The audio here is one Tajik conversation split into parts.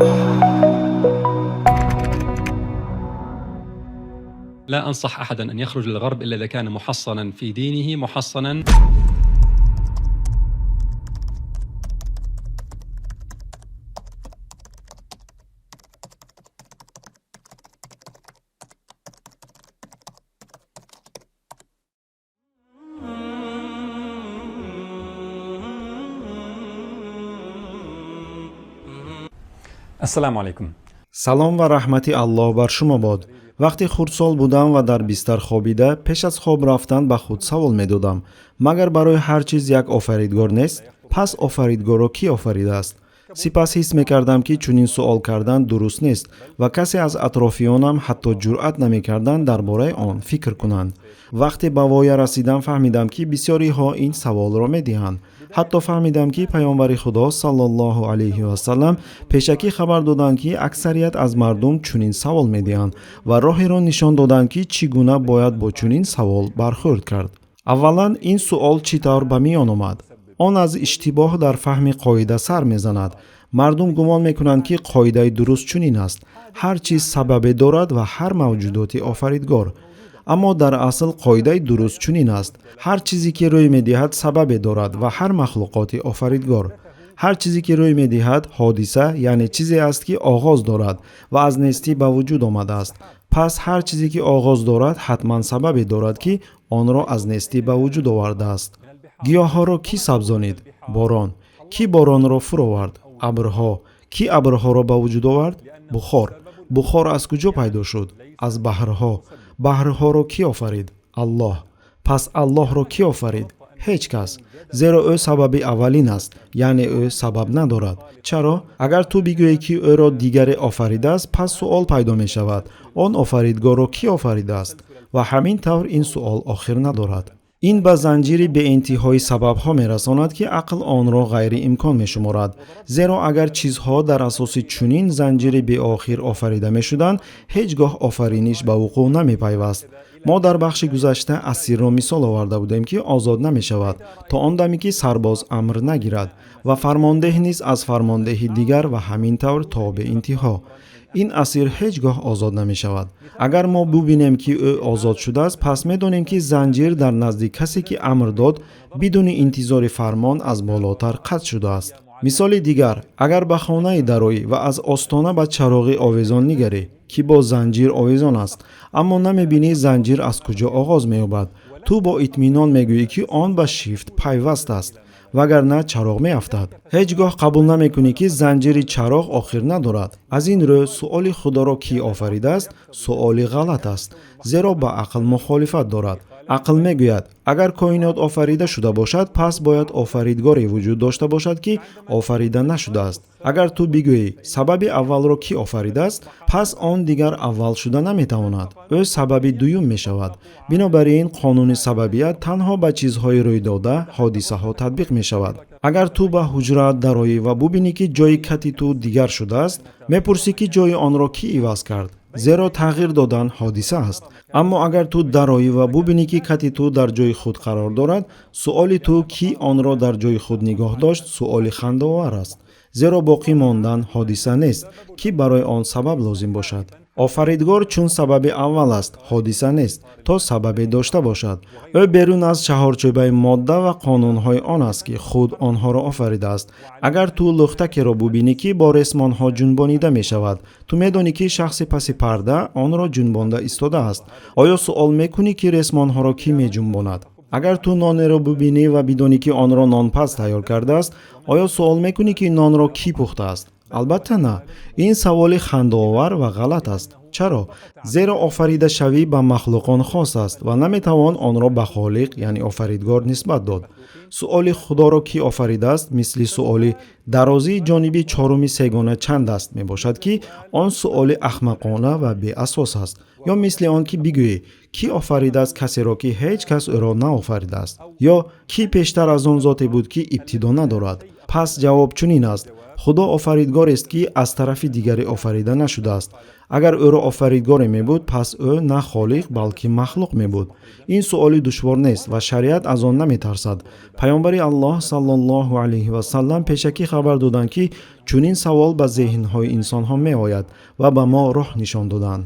لا أنصح أحدا أن يخرج للغرب إلا إذا كان محصنا في دينه، محصنا. السلام عليكم. Салом ва раҳмати Аллоҳ бар шумо бод. Вақте хурдсол будам ва дар бистар хобида, пеш аз хоб рафтан ба худ савол медодам: магар барои ҳар чиз як офаридгор нест? Пас офаридгорро кӣ офаридааст? Сипас ҳис мекардам, ки чунин суол кардан дуруст нест ва касе аз атрофиёнам ҳатто ҷуръат намекарданд дар бораи он фикр кунанд. Вақте ба воя расидам, фаҳмидам, ки бисёриҳо ин саволро медиҳанд. Ҳатто фаҳмидам, ки Паёмбари Худо саллаллоҳу алайҳи васаллам пешакӣ хабар доданд, ки аксарият аз мардум чунин савол медиҳанд ва роҳеро нишон доданд, ки чӣ гуна бояд бо чунин савол бархӯрд кард. Аввалан, ин суол чӣ тавр ба миён омад? Он аз иштибоҳ дар фаҳми қоида сар мезанад. Мардум гумон мекунанд, ки қоидаи дуруст чунин аст: ҳар чиз сабабе дорад ва ҳар мавҷудоти офаридгор. Аммо дар асл қоидаи дуруст чунин аст: ҳар чизе ки рӯй медиҳад, сабабе дорад ва ҳар махлуқоти офаридгор. Ҳар чизе ки рӯй медиҳад, ҳодиса, яъне чизе аст, ки оғоз дорад ва аз нестӣ ба вуҷуд омадааст. Пас ҳар чизе ки оғоз дорад, ҳатман сабабе дорад, ки онро аз нестӣ ба вуҷуд овардааст. Гиёҳҳоро кӣ сабзонид? Борон. Кӣ боронро фуровард? Абрҳо. Кӣ абрҳоро ба вуҷуд овард? Бухор. Бухор аз куҷо пайдо шуд? Аз баҳрҳо. Баҳрҳоро кӣ офарид? Аллоҳ. Пас Аллоҳро кӣ офарид? Ҳеҷ кас, зеро ӯ сабаби аввалин аст, яъне ӯ сабаб надорад. Чаро? Агар ту бигӯӣ, ки ӯро дигаре офаридааст, пас суол пайдо мешавад: он офаридгорро кӣ офаридааст? Ва ҳамин тавр ин суол охир надорад. Ин ба занҷири беинтиҳои сабабҳо мерасонад, ки ақл онро ғайриимкон мешуморад, зеро агар чизҳо дар асоси чунин занҷири беохир офарида мешуданд, ҳеҷ гоҳ офариниш ба вуқӯъ намепайваст. Мо дар бахши гузашта асирро мисол оварда будем, ки озод намешавад то он даме, ки сарбоз амр нагирад, ва фармондеҳ низ аз фармондеҳи дигар, ва ҳамин тавр то беинтиҳо. Ин асир ҳеҷ гоҳ озод намешавад. Агар мо бубинем, ки ӯ озод шудааст, пас медонем, ки занҷир дар назди касе, ки амр дод, бидуни интизори фармон аз болотар қатъ шудааст. Мисоли дигар: агар ба хонае дароӣ ва аз остона ба чароғи овезон нигарӣ, ки бо занҷир овезон аст, аммо намебинӣ занҷир аз куҷо оғоз меёбад, ту бо итминон мегӯӣ, ки он ба шифт пайваст аст, вагарна чароғ меафтад. Ҳеҷ гоҳ қабул намекунӣ, ки занҷири чароғ охир надорад. Аз ин рӯ суоли Худоро кӣ офаридааст суоли ғалат аст, зеро ба ақл мухолифат дорад. Ақл мегӯяд: агар коинот офарида шуда бошад, пас бояд офаридгоре вуҷуд дошта бошад, ки офарида нашудааст. Агар ту бигӯӣ сабаби аввалро кӣ офаридааст, пас он дигар аввал шуда наметавонад, ӯ сабаби дуюм мешавад. Бинобар ин қонуни сабабият танҳо ба чизҳои рӯйдода, ҳодисаҳо татбиқ мешавад. Агар ту ба ҳуҷраат дароӣ ва бубинӣ, ки ҷои кати ту дигар шудааст, мепурсӣ, ки ҷои онро кӣ иваз кард, зеро тағйир додан ҳодиса аст. Аммо агар ту дароӣ ва бубинӣ, ки кати ту дар ҷои худ қарор дорад, суоли ту кӣ онро дар ҷои худ нигоҳ дошт суоли хандаовар аст, зеро боқӣ мондан ҳодиса нест, ки барои он сабаб лозим бошад. Офаридгор чун сабаби аввал аст, ҳодиса нест то сабабе дошта бошад. Ӯ берун аз чаҳорчӯбаи модда ва қонунҳои он аст, ки худ онҳоро офаридааст. Агар ту лухтакеро бубинӣ, ки бо ресмонҳо ҷунбонида мешавад, ту медонӣ, ки шахси паси парда онро ҷунбонда истодааст. Оё суол мекунӣ, ки ресмонҳоро кӣ меҷунбонад? Агар ту нонеро бубинӣ ва бидонӣ, ки онро нонпаз тайёр кардааст, оё суол мекунӣ, ки нонро кӣ пухтааст? Албатта на. Ин саволи хандаовар ва ғалат аст. Чаро? Зеро офаридашавӣ ба махлуқон хос аст ва наметавон онро ба холиқ, яъне офаридгор, нисбат дод. Суоли Худоро кӣ офаридааст мисли суоли дарозии ҷониби чоруми сегона чанд аст мебошад, ки он суоли ахмақона ва беасос аст. Ё мисли он ки бигӯӣ: кӣ офаридааст касеро, ки ҳеҷ кас ӯро наофаридааст? Ё кӣ пештар аз он зоте буд, ки ибтидо надорад? Пас ҷавоб чунин аст: Худо офаридгорест, ки аз тарафи дигаре офарида нашудааст. Агар ӯро офаридгоре мебуд, пас ӯ на холиқ, балки махлуқ мебуд. Ин суоли душвор нест ва шариат аз он наметарсад. Паёмбари Аллоҳ саллаллоҳу алайҳи васаллам пешакӣ хабар доданд, ки Чунин савол ба зеҳнҳои инсонҳо меояд ва ба мо роҳ нишон доданд.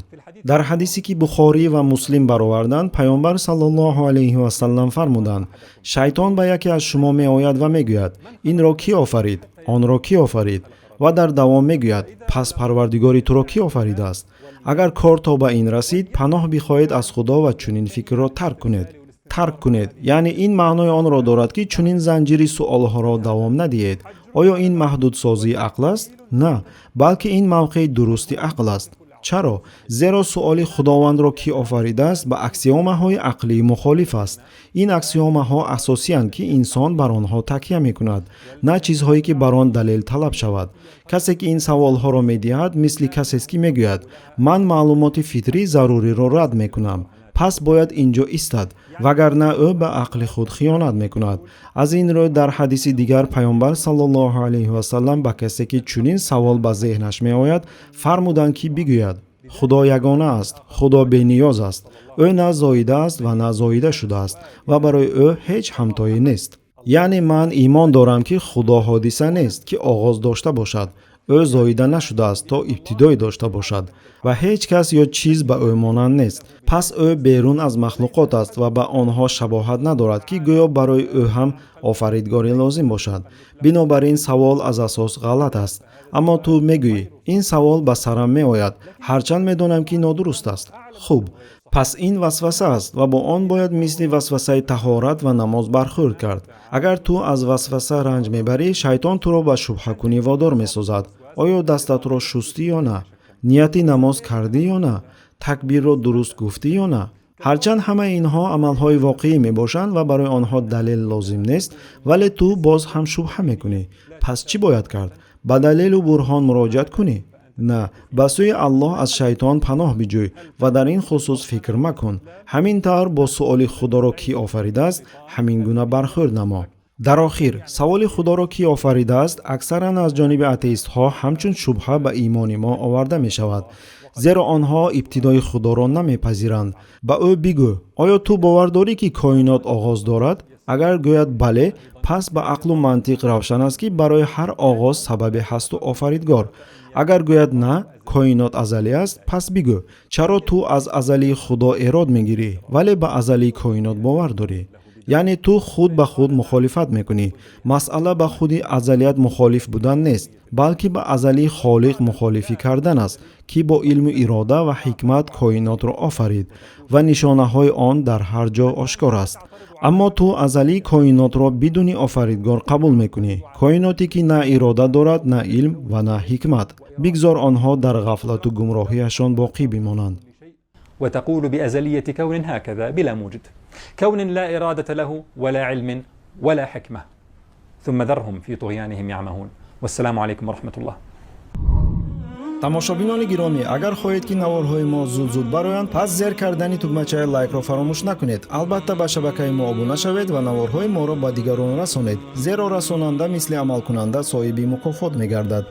Дар ҳадисе, ки Бухорӣ ва Муслим бароварданд, Паёмбар саллаллоҳу алайҳи васаллам фармуданд: «Шайтон ба яке аз шумо меояд ва мегӯяд: инро кӣ офарид, онро кӣ офарид? Ва дар давом мегӯяд: пас Парвардигори туро кӣ офаридааст? Агар кор то ба ин расид, паноҳ бихоҳед аз Худо ва чунин фикрро тарк кунед». Тарк кунед, яъне ин маънои онро дорад, ки чунин занҷири суолҳоро давом надиҳед. Оё ин маҳдудсозии ақл аст? На, балки ин мавқеи дурусти ақл аст. Чаро? Зеро суоли Худовандро кӣ офаридааст ба аксиомаҳои ақлӣ мухолиф аст. Ин аксиомаҳо асосиянд, ки инсон бар онҳо такя мекунад, на чизҳое, ки бар он далел талаб шавад. Касе, ки ин саволҳоро медиҳад, мисли касест, ки мегӯяд: ман маълумоти фитрӣ заруриро рад мекунам. Пас бояд ин ҷо истад, вагарна ӯ ба ақли худ хиёнат мекунад. Аз ин рӯ дар ҳадиси дигар Паёмбар саллаллоҳу алайҳи васаллам ба касе, ки чунин савол ба зеҳнаш меояд, фармуданд, ки бигӯяд: Худо ягона аст, Худо бениёз аст, ӯ на зоида аст ва на зоида шудааст ва барои ӯ ҳеҷ ҳамтое нест. Яъне ман имон дорам, ки Худо ҳодиса нест, ки оғоз дошта бошад, ӯ зоида нашудааст то ибтидое дошта бошад ва ҳеҷ кас ё чиз ба ӯ монанд нест. Пас ӯ берун аз махлуқот аст ва ба онҳо шабоҳат надорад, ки гӯё барои ӯ ҳам офаридгорӣ лозим бошад. Бинобар ин савол аз асос ғалат аст. Аммо ту мегӯӣ: ин савол ба сарам меояд, ҳарчанд медонам, ки нодуруст аст. Хуб, пас ин васваса аст ва бо он бояд мисли васвасаи таҳорат ва намоз бархӯрд кард. Агар ту аз васваса ранҷ мебарӣ, шайтон туро ба шубҳакунӣ водор месозад. Оё дастатро шустӣ ё на? Нияти намоз кардӣ ё на? Такбирро дуруст гуфтӣ ё на? Ҳарчанд ҳамаи инҳо амалҳои воқеӣ мебошанд ва барои онҳо далел лозим нест, вале ту боз ҳам шубҳа мекунӣ. Пас чӣ бояд кард? Ба далелу бурҳон муроҷиат кунӣ? На, ба сӯи Аллоҳ аз шайтон паноҳ биҷӯй ва дар ин хусус фикр макун. Ҳамин тавр бо суоли Худоро кӣ офаридааст ҳамин гуна бархӯрд намо. Дар охир, саволи Худоро кӣ офаридааст аксаран аз ҷониби атеистҳо ҳамчун шубҳа ба имони мо оварда мешавад, зеро онҳо ибтидои Худоро намепазиранд. Ба ӯ бигӯ: оё ту бовар дорӣ, ки коинот оғоз дорад? Агар гӯяд бале, пас ба ақлу мантиқ равшан аст, ки барои ҳар оғоз сабабе ҳасту офаридгор. Агар гӯяд на, коинот азалӣ аст, пас бигӯ: чаро ту аз азалии Худо эрод мегирӣ, вале ба азалии коинот бовар дорӣ? Яъне ту худ ба худ мухолифат мекунӣ. Масъала ба худи азалият мухолиф будан нест, балки ба азалии Холиқ мухолифӣ кардан аст, ки бо илму ирода ва ҳикмат коинотро офарид ва нишонаҳои он дар ҳар ҷо ошкор аст. Аммо ту азалии коинотро бидуни офаридгор қабул мекунӣ, коиноте, ки на ирода дорад, на илм ва на ҳикмат. Бигзор онҳо дар ғафлату гумроҳиашон боқӣ бимонанд. وتقول بأزلية كون هكذا بلا موجد، كون لا إرادة له ولا علم ولا حكمة، ثم ذرهم في طغيانهم يعمهون. والسلام عليكم ورحمة الله. Тамошобинони гиромӣ, агар хоҳед, ки наворҳои мо зуд-зуд бароянд, пас зер кардани тугмачаи лайкро фаромӯш накунед. Албатта, ба шабакаи мо обуна шавед ва наворҳои моро ба дигарон расонед, зеро расонанда мисли амалкунанда соҳиби мукофот мегардад.